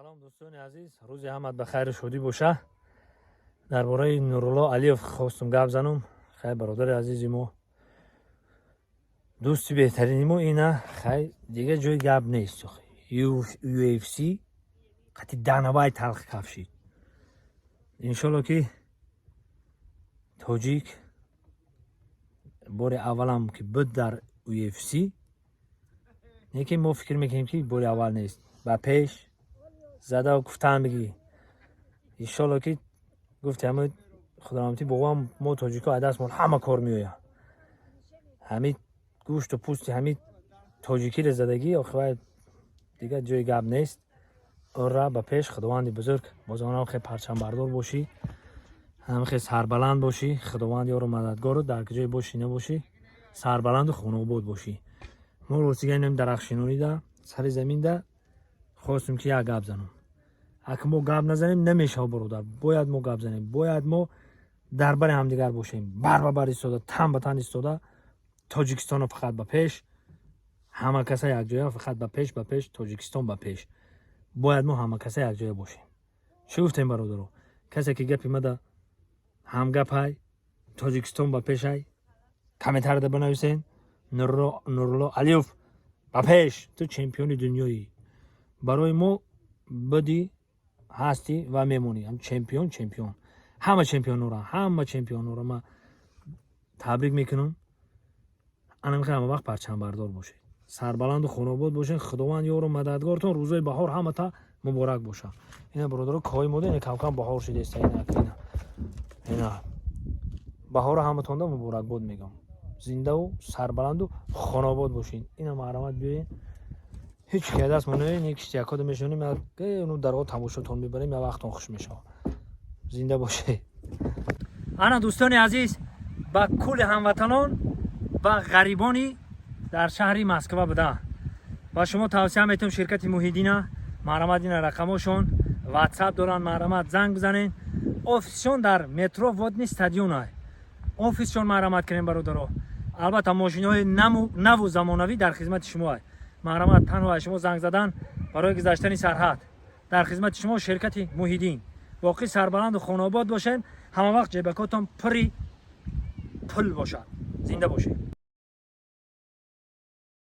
Салом, дӯстони азиз, рӯзи ҳамат ба хайру шодӣ боша. Дар бораи Нурулло Алиев хостум гап занум. Хай, бародари азизи мо, дӯсти беҳтарини мо, ина хай, дига ҷои гап нест. UFC қати Дана Вайт талх кафшид. Иншолло, ки тоҷик бори аввалам ки буд дар UFC, лекин мо фикр мекунем, ки бори аввал нест. Ба пеш зада гуфтан бигӣ, иншолло, ки гуфти ҳама худорамти бобам, мо тоҷико аз дастмон ҳама кор меояд. Ҳами гӯшту пӯсти ҳами тоҷикиро задагӣ, охир дигар ҷои гап нест. Ура, ба пеш! Худованди бузург бозонам хе парчамбардор бошӣ, ҳам хе сарбаланд бошӣ. Худованд ёру мададгору, дар куҷое бошӣ набошӣ, сарбаланду хонаобод бошӣ. Мо ростига инам дарахтшинонида сари заминда хостем, ки як гап занам. Ака, мо гап назанем, намешава, бародар. Бояд мо гап занем, бояд мо дар бари ҳамдигар бошем, бар ба бар истода, тан ба тан истода. Тоҷикистоно фақат ба пеш, ҳама каса якҷоя, фақат ба пеш, ба пеш, Тоҷикистон ба пеш. Бояд мо ҳама каса якҷоя бошем. Чӣ гуфтем, бародаро? Касе ки гапи мада ҳамгапай, Тоҷикистон ба пешай, комментарияда бинависен. Нурулло Алиев, ба пеш! Ту чемпиони дунёӣ барои мо будӣ, ҳастӣ ва мемонӣ. Чемпион, чемпион. Ҳама чемпионора ма табрик мекунам. Анамихе ҳама вақт парчамбардор бошед, сарбаланду хонаобод бошед. Худованд ёру мададгортон. Рӯзои баҳор ҳамата муборак бошад. Ина, бародаро, коҳи мода, ина камкам баҳор шудеста. Ина, ина, ина, баҳора ҳаматонда муборакбод мегӯям. Зиндаву сарбаланду хонаобод бошед. Ина, маҳрамат, биёед, ҳеҷ ки даст мо не киштиякода мешонем, ну дарго тамошотон мебарем, я вақтон хуш мешавад. Зинда бошед. Ана, дӯстони азиз, ба кулли ҳамватанон ва ғарибони дар шаҳри Москва буда ба шумо тавсия метавам ширкати Муҳиддина. Маҳрамат, ина рақамошон, Ватсап доранд, маҳрамат, занг бизанед. Офисшон дар метро Водный стадиона офисшон. Маҳрамат кунем, бародаро. Албатта, мошиноҳои наву замонавӣ дар хизмати шумо. Маҳрамат, танҳо аз шумо занг задан барои гузаштани сарҳад. Дар хизмати шумо ширкати Муҳиддин. Боқӣ сарбаланду хонаобод бошед, ҳама вақт ҷайбакотон пури пул бошад. Зинда бошед.